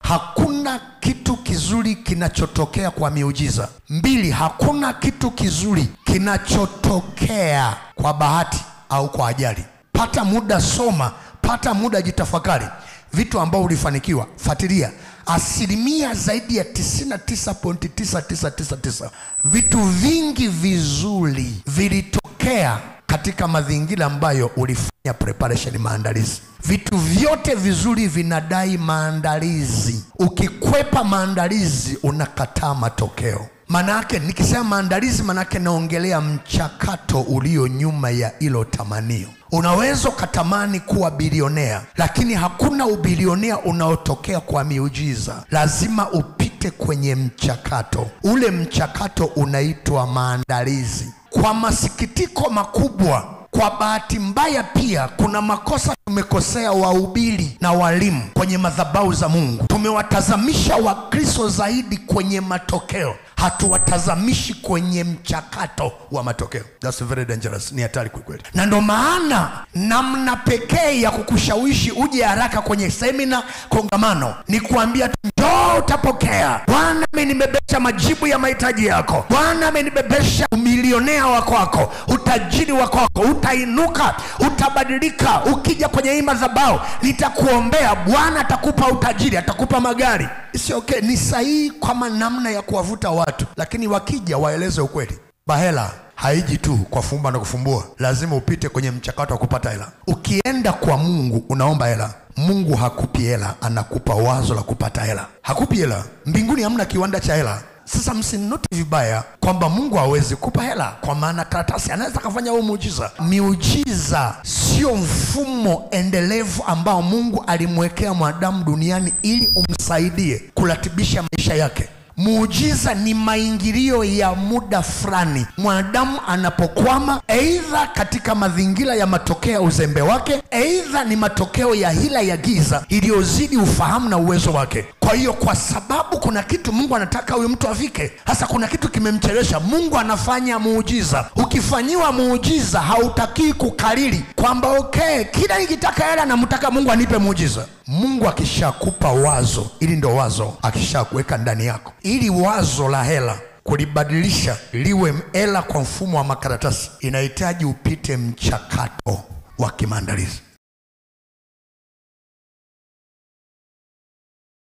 Hakuna kitu kizuri kinachotokea kwa miujiza. 2, hakuna kitu kizuri kinachotokea kwa bahati au kwa ajali. Pata muda soma, pata muda jitafakari. Vitu ambao ulifanikiwa, fuatilia. Asilimia zaidi ya 99.9999 vitu vingi vizuri vilitokea katika mazingira ambayo ulifanya preparation, maandalizi. Vitu vyote vizuri vinadai maandalizi. Ukikwepa maandalizi unakataa matokeo. Manake nikisema maandalizi, manake naongelea mchakato ulio nyuma ya ilo tamanio. Unaweza ukatamani kuwa bilionea, lakini hakuna ubilionea unaotokea kwa miujiza. Lazima upite kwenye mchakato. Ule mchakato unaitwa maandalizi. Kwa masikitiko makubwa, kwa bahati mbaya pia, kuna makosa tumekosea wahubiri na walimu kwenye madhabahu za Mungu. Tumewatazamisha Wakristo zaidi kwenye matokeo, hatuwatazamishi kwenye mchakato wa matokeo. That's very dangerous. Ni hatari kweli. Na ndo maana namna pekee ya kukushawishi uje haraka kwenye semina, kongamano, ni kuambia njoo utapokea. Bwana amenibebesha majibu ya mahitaji yako. Bwana amenibebesha umilionea wa kwako, utajiri wa kwako, utainuka, utabadilika. Ukija kwenye hii madhabahu nitakuombea, Bwana atakupa utajiri, atakupa magari. It's okay, ni sahihi kama namna ya kuwavuta watu, lakini wakija waeleze ukweli. Bahela haiji tu kwa fumba na kufumbua, lazima upite kwenye mchakato wa kupata hela. Ukienda kwa Mungu unaomba hela, Mungu hakupi hela, anakupa wazo la kupata hela. Hakupi hela. Mbinguni hamna kiwanda cha hela. Sasa msininote vibaya kwamba Mungu hawezi kupa hela, kwa maana karatasi anaweza kafanya huo muujiza. Miujiza sio mfumo endelevu ambao Mungu alimwekea mwanadamu duniani ili umsaidie kuratibisha maisha yake. Muujiza ni maingilio ya muda fulani. Mwanadamu anapokwama, aidha katika mazingira ya matokeo ya uzembe wake, aidha ni matokeo ya hila ya giza iliyozidi ufahamu na uwezo wake. Kwa hiyo kwa sababu kuna kitu Mungu anataka huyu mtu afike, hasa kuna kitu kimemchelewesha, Mungu anafanya muujiza. Ukifanyiwa muujiza hautakii kukariri kwamba okay, kila nikitaka hela namtaka Mungu anipe muujiza. Mungu akishakupa wazo, ili ndo wazo akishakuweka ndani yako, ili wazo la hela kulibadilisha liwe hela kwa mfumo wa makaratasi, inahitaji upite mchakato wa kimaandalizi.